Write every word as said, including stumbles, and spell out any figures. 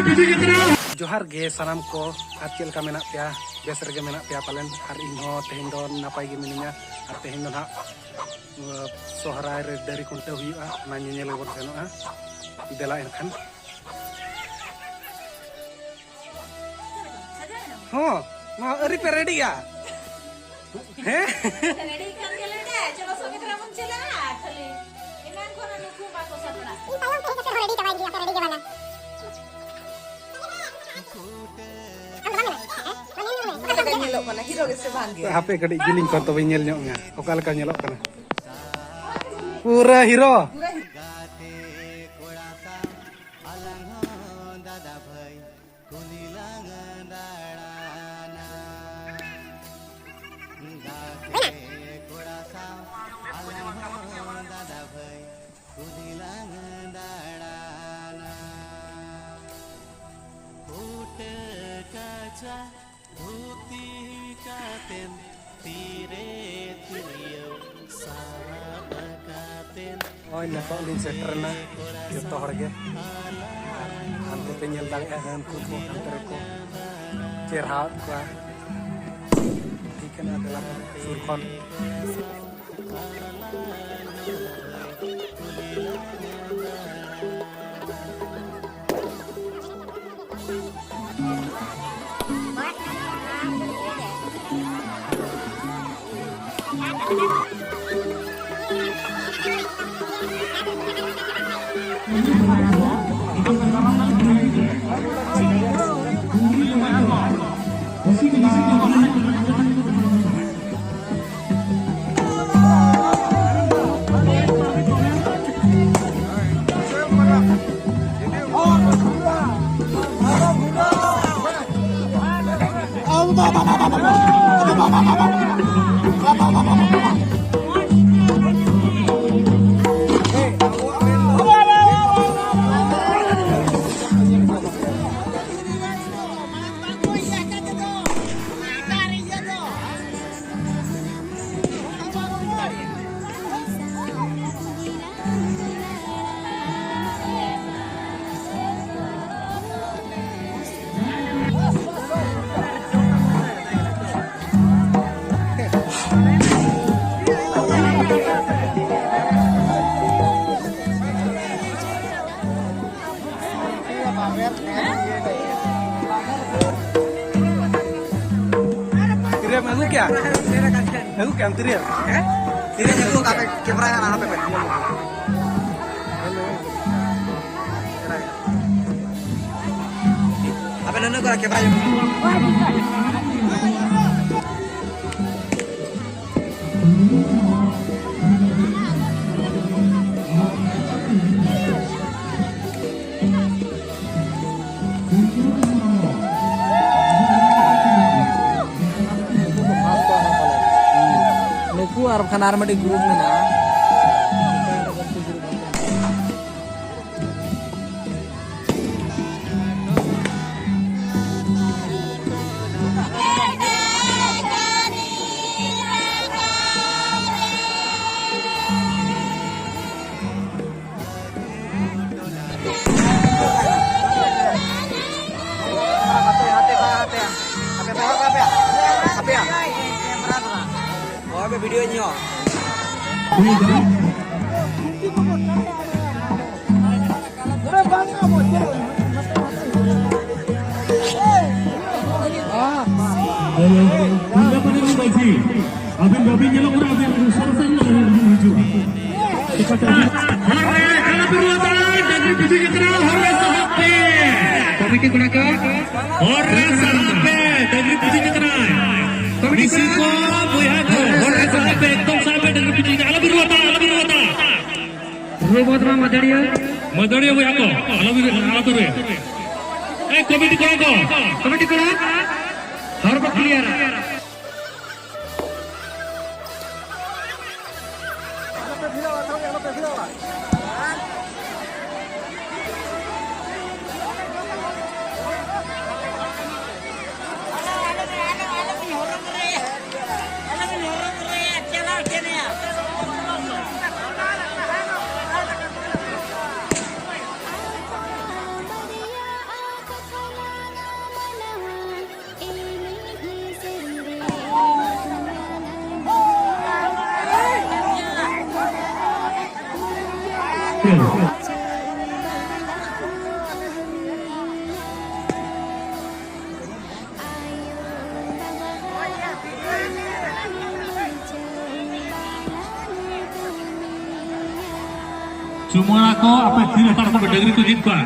ᱡᱚᱦᱟᱨ ᱜᱮ ᱥᱟᱱᱟᱢ ᱠᱚ, ᱟᱨ ᱪᱮᱫ ᱞᱮᱠᱟ ᱢᱮᱱᱟᱜ ᱯᱮᱭᱟ? ᱵᱮᱥ ᱨᱮᱜᱮ ᱢᱮᱱᱟᱜ ᱯᱮᱭᱟ ᱯᱟᱞᱮᱱ? ᱟᱨ ᱤᱧ ᱦᱚᱸ ᱛᱮᱦᱮᱧ ᱫᱚ ᱱᱟᱯᱟᱭ ᱜᱮ ᱢᱤᱱᱟᱹᱧᱟ᱾ ᱟᱨ ᱛᱮᱦᱮᱧ ᱫᱚ ᱱᱟᱦᱟᱜ, ᱟᱸ, ᱥᱚᱦᱨᱟᱭ ᱨᱮ ᱰᱟᱹᱝᱨᱤ ᱠᱷᱩᱱᱴᱟᱹᱣ ᱦᱩᱭᱩᱜᱼᱟ, ᱚᱱᱟ ᱧᱮᱧᱮᱞ ᱜᱮᱵᱚᱱ ᱥᱮᱱᱚᱜᱼᱟ᱾ ᱫᱮᱞᱟ ᱮᱱᱠᱷᱟᱱ᱾ ᱦᱚᱸ, ᱱᱚᱣᱟ ᱟᱹᱣᱨᱤ ᱯᱮ ᱨᱮᱰᱤᱜᱼᱟ? ᱦᱮᱸ? ᱨᱮᱰᱤ ᱠᱟᱱ ᱜᱮᱞᱮ ᱫᱮ, ᱪᱚᱞᱚ ᱥᱚᱸᱜᱮ ᱛᱟᱨᱟ ᱵᱚᱱ ᱪᱟᱞᱟᱜᱼᱟ, ᱠᱷᱟᱹᱞᱤ ᱮᱱᱟᱝ ᱠᱷᱚᱱ ᱱᱩᱠᱩ ᱵᱟᱠᱚ ᱥᱟᱯᱲᱟᱜ᱾ ᱤᱧ ᱛᱟᱭᱚᱢ ᱛᱮ ᱦᱮᱡ ᱠᱟᱛᱮ ᱨᱮᱰᱤ ᱪᱟᱵᱟᱭ ᱜᱮᱭᱟ, ᱟᱯᱮ ᱨᱮᱰᱤ ᱜᱮ ᱵᱟᱝᱟ᱾ ᱟᱢ ᱫᱚ ᱵᱟᱝ ᱢᱮᱱᱟ? ᱦᱮᱸ? ᱵᱟᱝ ᱧᱮᱞ ᱧᱚᱜ ᱢᱮ᱾ ᱚᱠᱟ ᱞᱮᱠᱟ ᱧᱮᱞᱚᱜ ᱠᱟᱱᱟ? ᱦᱤᱨᱳ ᱜᱮᱥᱮ ᱵᱟᱝ ᱜᱮ? ᱦᱟᱯᱮ ᱠᱟᱹᱴᱤᱡ ᱡᱤᱞᱤᱧ ᱠᱚ ᱛᱚᱵᱮᱧ ᱧᱮᱞ ᱧᱚᱜ ᱢᱮᱭᱟ, ᱚᱠᱟ ᱞᱮᱠᱟ ᱧᱮᱞᱚᱜ ᱠᱟᱱᱟ᱾ ᱯᱩᱨᱟᱹ ᱦᱤᱨᱳ᱾ ᱯᱩᱨᱟᱹ ᱦᱤᱨᱳ᱾ ᱱᱚᱜᱼᱚᱭ ᱱᱤᱛᱚᱜ ᱞᱤᱧ ᱥᱮᱴᱮᱨᱮᱱᱟ ᱡᱚᱛᱚ ᱦᱚᱲ ᱜᱮ᱾ ᱟᱨ ᱦᱟᱱᱛᱮ ᱯᱮ ᱧᱮᱞ ᱫᱟᱲᱮᱭᱟᱜᱼᱟ, ᱦᱟᱹᱱᱠᱩ ᱠᱚ ᱦᱟᱱᱛᱮ ᱨᱮᱠᱚ ᱪᱮᱨᱦᱟᱣᱮᱫ ᱠᱚᱣᱟ᱾ ᱴᱷᱤᱠᱟᱹᱱᱟ ᱫᱮᱞᱟ ᱵᱚᱱ ᱥᱩᱨ ᱠᱷᱚᱱ᱾ ᱛᱤᱨᱮᱢ ᱟᱹᱜᱩ ᱠᱮᱜᱼᱟ? ᱟᱹᱜᱩ ᱠᱮᱜᱼᱟᱢ ᱛᱤᱨᱮ? ᱛᱤᱨᱮᱢ ᱟᱹᱜᱩ ᱠᱮᱜᱼᱟ? ᱠᱮᱢᱨᱟ ᱦᱟᱱᱟ ᱦᱟᱯᱮ ᱯᱮ᱾ ᱟᱯᱮ ᱱᱩᱱᱟᱹᱜ ᱠᱚ ᱠᱮᱢᱨᱟ ᱧᱚᱜ᱾ ᱱᱩᱠᱩ ᱟᱨ ᱵᱟᱠᱷᱟᱱ ᱟᱨ ᱢᱤᱫᱴᱤᱡ ᱜᱨᱩᱯ ᱢᱮᱱᱟᱜᱼᱟ᱾ ᱦᱳᱭ, ᱵᱷᱤᱰᱤᱭᱳ ᱧᱚᱜ᱾ ᱦᱮᱞᱳ, ᱦᱮᱞᱳ, ᱢᱟᱹᱡᱷᱤ, ᱟᱹᱵᱤᱱ ᱵᱟᱹᱵᱤᱱ ᱧᱮᱞᱚᱜ ᱠᱟᱱᱟ, ᱟᱹᱵᱤᱱ ᱩᱥᱟᱹᱨᱟ ᱥᱟᱺᱦᱤᱡ ᱧᱚᱜ ᱦᱤᱡᱩᱜ ᱵᱤᱱ᱾ ᱦᱚᱨ ᱨᱮ, ᱦᱚᱨ ᱨᱮ ᱥᱟᱦᱟᱜ ᱯᱮ᱾ ᱰᱟᱹᱝᱨᱤ ᱯᱤᱪᱷᱤ ᱡᱟᱛᱨᱟ, ᱦᱚᱨ ᱨᱮ ᱥᱟᱦᱟᱜ ᱯᱮ᱾ ᱠᱚᱢᱤᱴᱤ ᱠᱚᱲᱟ ᱠᱚ᱾ ᱦᱚᱨ ᱨᱮ ᱥᱟᱦᱟᱜ ᱯᱮ, ᱰᱟᱹᱝᱨᱤ ᱯᱤᱪᱷᱤ ᱡᱟᱛᱨᱟ᱾ ᱠᱚᱢᱤᱴᱤ ᱢᱤᱥᱤ ᱠᱚ, ᱵᱚᱭᱦᱟ ᱠᱚ, ᱦᱚᱨ ᱨᱮ ᱥᱟᱦᱟᱜ ᱯᱮ, ᱮᱠᱫᱚᱢ ᱥᱟᱦᱟᱜ ᱯᱮ, ᱰᱟᱹᱝᱨᱤ ᱯᱤᱪᱷᱤ ᱡᱟᱛᱨᱟ᱾ ᱟᱞᱚ ᱵᱤᱱ ᱨᱩᱣᱟᱹᱲᱟ, ᱟᱞᱚ ᱵᱤᱱ ᱨᱩᱣᱟᱹᱲᱟ᱾ ᱨᱩ ᱵᱚᱫ ᱢᱟ ᱢᱟᱹᱫᱟᱹᱲᱤᱭᱟᱹ᱾ ᱢᱟᱹᱫᱟᱹᱲᱤᱭᱟᱹ ᱵᱚᱭᱦᱟ ᱠᱚ, ᱟᱞᱚ ᱵᱤᱱ, ᱟᱞᱚ ᱵᱤᱱ ᱨᱩᱭᱟ᱾ ᱮ, ᱠᱚᱢᱤᱴᱤ ᱠᱚᱲᱟ ᱠᱚ᱾ ᱠᱚᱢᱤᱴᱤ ᱠᱚᱲᱟ, ᱦᱚᱨ ᱠᱚ ᱠᱞᱤᱭᱟᱨᱟ᱾ ᱪᱩᱢᱟᱹᱲᱟ ᱠᱚ ᱟᱯᱮ ᱛᱷᱤᱨ ᱦᱟᱛᱟᱲ ᱠᱚᱯᱮ, ᱰᱟᱹᱝᱨᱤ ᱠᱚ ᱤᱫᱤᱭᱮᱫ ᱠᱚᱣᱟ᱾